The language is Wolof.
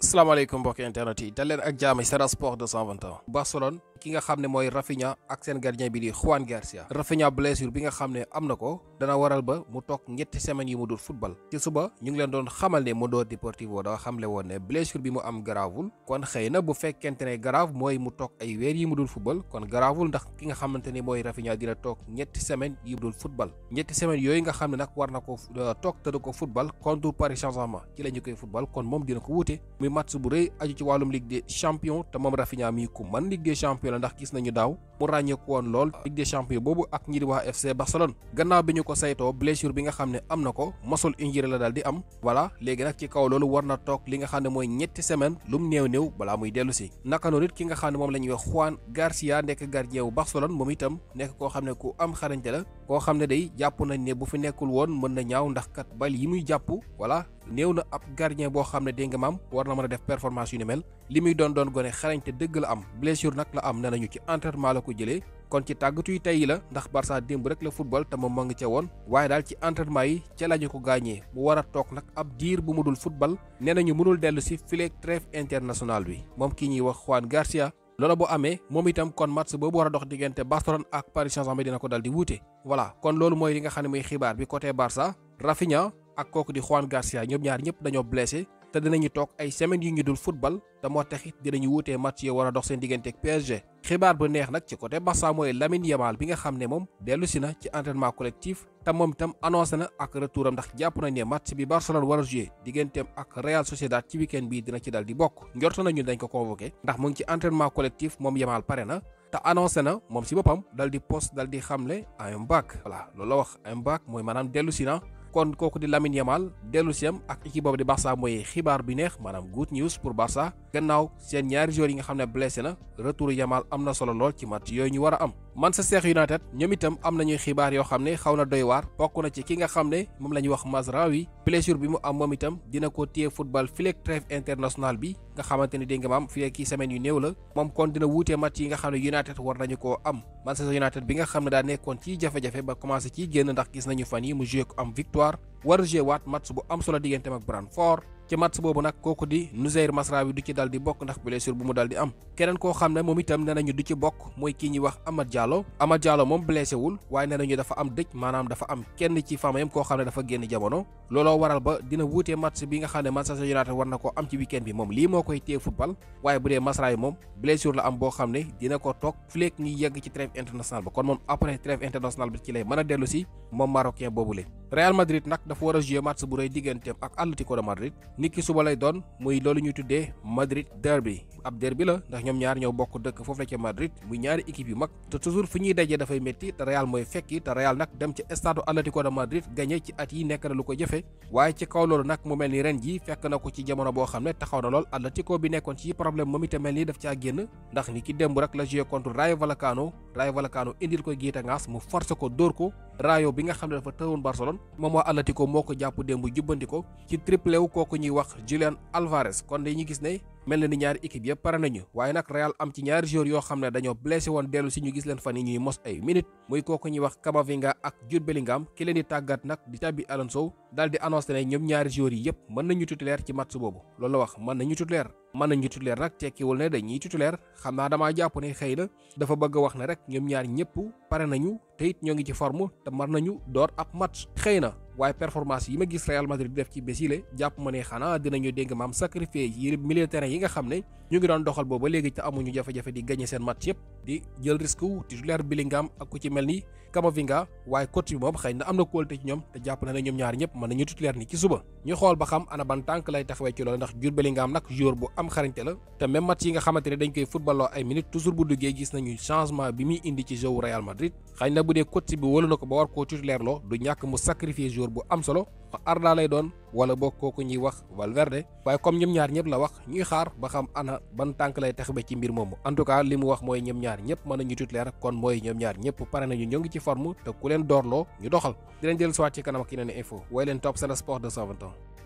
salaamaaleykum mbokki internet yi dal leen ak jaam Sen Sport 221 Barcelone ki nga xam ne mooy Rafinha ak seen gardien bi di Juan Garcia. Rafinha blessure bi nga xam ne am na ko dana waral ba mu toog ñetti semaines yi mu dul football ci suba ñu ngi leen doon xamal ne Mundo Deportivo dafa xamle woon ne blessure bi mu am garaawul kon xëy na bu fekkente ne garaaw mooy mu toog ay weer yi mu dul football kon garaawul ndax ki nga xamante ni mooy Rafinha dina toog ñetti semaines yi mu dul football ñetti semaines yooyu nga xam ne nag war na ko toog te du ko football contre Paris Saint-Germain ci la ñu koy football kon moom dina ko wuute muy match bu rëy aju ci wàllum Ligue des Champions te moom Rafinha mi ku man Ligue des Champions la ndax gis nañu daaw mu ràññeeku woon lool Ligue des Champions boobu ak ñi di waa FC Barcelone gannaaw bi ñu ko saytoo blessure bi nga xam ne am na ko mosul injure la daal di am voilà léegi nag ci kaw loolu war na toog li nga xam ne mooy ñetti semaine lu mu néew balaa muy dellu si naka noonu it ki nga xam ne moom la ñuy wax Juan Garcia nekk gardien wu Barcelone moom itam nekk koo xam ne ku am xarañte la koo xam ne day jàpp nañ ne bu fi nekkul woon mën na ñaaw ndax kat bal yi muy jàpp voilà néew na ab gardien boo xam ne dégg nga maam war na mën a def performance yu ni mel li muy doon gone xarañte dëgg la am blessure nag la am ne nañu ci entraînement la ko jëlee kon ci tàggatu yi tey la ndax Barça démb rek la football te moom moo ngi ca woon waaye daal ci entraînement yi ca lañu ko gaañee mu war a toog nag ab diir bu mu dul football nee nañu mënul dellu si fileeg trêve international bi moom kii ñuy wax Juan Garcia. loolu bu amee moom itam kon match boobu war a dox diggante Barcelone ak Paris Saint-Germain dina ko dal di wuute voilà kon loolu mooy li nga xam ne muy xibaar bi côté Barça Rafinha ak kooku di Juan Garcia ñoom ñaar ñëpp dañoo blessé te dinañu toog ay semaines yu ñu dul football te moo taxit dinañu wuutee match yi war a dox seen diggante ak PSG xibaar bu neex nag ci côté Barça mooy Lamine Yamal bi nga xam ne moom dellu si na ci entraînement collectif te moom itam annoncé na ak retouram ndax jàpp nañ ne match bi Barcelone war a joué digganteem ak Real Sociedad ci week-end bi dina ci dal di bokk njorto nañu dañ ko convoqué ndax mu ngi ci entraînement collectif moom Yamal pare na te annoncé na moom si boppam dal di post dal di xamle I am back voilà loolu la wax I am back mooy maanaam dellu si na kon kooku di Lamine Yamal dellu si am ak équipe boobu di Barça mooy xibaar bi neex maanaam good news pour Barça gannaaw seen ñaari joueurs yi nga xam ne blessé na retour Yamal am na solo lool ci match yooyu ñu war a am. Manchester United ñoom itam am nañuy xibaar yoo xam ne xaw na doy waar bokk na ci ki nga xam ne moom la ñuy wax Mazraoui blessure bi mu am moom itam dina ko téye football fileeg trêve international bi nga xamante ni dégg nga maam fii kii semaine yu néew la moom kon dina wuutee match yi nga xam ne United war nañu koo am Manchester United bi nga xam ne daa nekkoon ci jafe-jafe ba commencé ciy génn ndax gis nañu fan yi mu joué ko am victoire war a joué waat match bu am solo digganteem ak Brentford ci match boobu nag kooku di Noussair Mazraoui du ci dal di bokk ndax blessure bu mu dal di am keneen koo xam ne moom itam nee nañu du ci bokk mooy kii ñuy wax Amad Diallo moom blessé wul waaye nee nañu dafa am dëj maanaam dafa am kenn ci famille koo xam ne dafa génn jamono looloo waral ba dina wuutee match bi nga xam ne Manchester United war na ko am ci week-end bi moom lii moo koy téye football waaye bu dee Mazraoui moom blessure la am boo xam ne dina ko toog fileeg ñuy yegg ci trêve international ba kon moom après trêve international bi ci lay mën a dellu si moom marocain boobule Real Madrid nag dafa war a jouer match bu rëy digganteem ak Atlético de Madrid niki suba lay doon muy loolu ñuy tuddee Madrid derby ab derby la ndax ñoom ñaar ñoo bokk dëkk foofu la ca Madrid muy ñaari équipe yu mag te toujours fi ñuy dajee dafay métti te Real mooy fekki te Real nag dem ci stade Atlético de Madrid gagné ci at yi nekk na lu ko jëfe waaye ci kaw loolu nag mu mel ni ren ji fekk na ko ci jamono boo xam ne taxaw na lool Atlético bi nekkoon ci problème moom itam mel ni daf caa génn ndax ni ki démb rek la joué contre Rayo Vallecano indil ko giita ngaas mu forcé ko dóor ko Rayo bi nga xam ne dafa tëwoon Barcelone moom waa Atlético moo ko jàpp démb jubbandi ko ci triplé wu kooku ñuy wax Julián Álvarez kon dañuy gis ne mel na ni ñaari équipe yëpp pare nañu waaye nag Real am ci ñaari joueurs yoo xam ne dañoo blessé woon dellu si ñu gis leen fan yi ñuy mos ay minutes muy kooku ñuy wax Camavinga ak Jude Bellingham ki leen di tàggat nag di Xabi Alonso daal di annoncé ne ñoom ñaari joueurs yi yëpp mën nañu titulaire ci match boobu loolu la wax mën nañu titulaire nag tekkiwul ne dañuy titulaire xam naa damaa jàpp ne xëy na dafa bëgg a wax ne rek ñoom ñaar ñëpp pare nañu te it ñoo ngi ci forme te mën nañu door ab match xëy na waaye performance yi ma gis Real Madrid di def ci bés yi la jàpp ma ne xanaa dinañu dégg maam sacrifier yi milieu terrain yi nga xam ne ñu ngi doon doxal boobu ba léegi te amuñu jafe-jafe di gagné seen match yëpp di jël risque wu titulaire Bellingham ak ku ci mel ni Camavinga waaye coach bi moom xëy na am na qualité ci ñoom te jàpp na ne ñoom ñaar ñëpp mën nañu titulaire ni ci suba ñu xool ba xam ana ban tànk lay taxawee ci loolu ndax Jude Bellingham nag joueur bu am xarañte la te même match yi nga xamante ne dañ koy footballoo ay minutes toujours bu duggee gis nañu changement bi muy indi ci jeu Real Madrid xëy na bu dee coach bi wóolu na ko ba war koo titulaire loo du ñàkk mu sacrifier joueur bu am solo Arda lay doon wala boog kooku ñuy wax Valverde waaye comme ñoom ñaar ñëpp la wax ñuy xaar ba xam ana ban tànk lay taxawee ci mbir moomu en tout cas li mu wax mooy ñoom ñaar ñëpp mën nañu titulaire kon mooy ñoom ñaar ñëpp pare nañu ñoo ngi ci forme te ku leen doorloo ñu doxal dinañ dellu siwaat ci kanam ak yeneen info way leen topp Sen Sport 221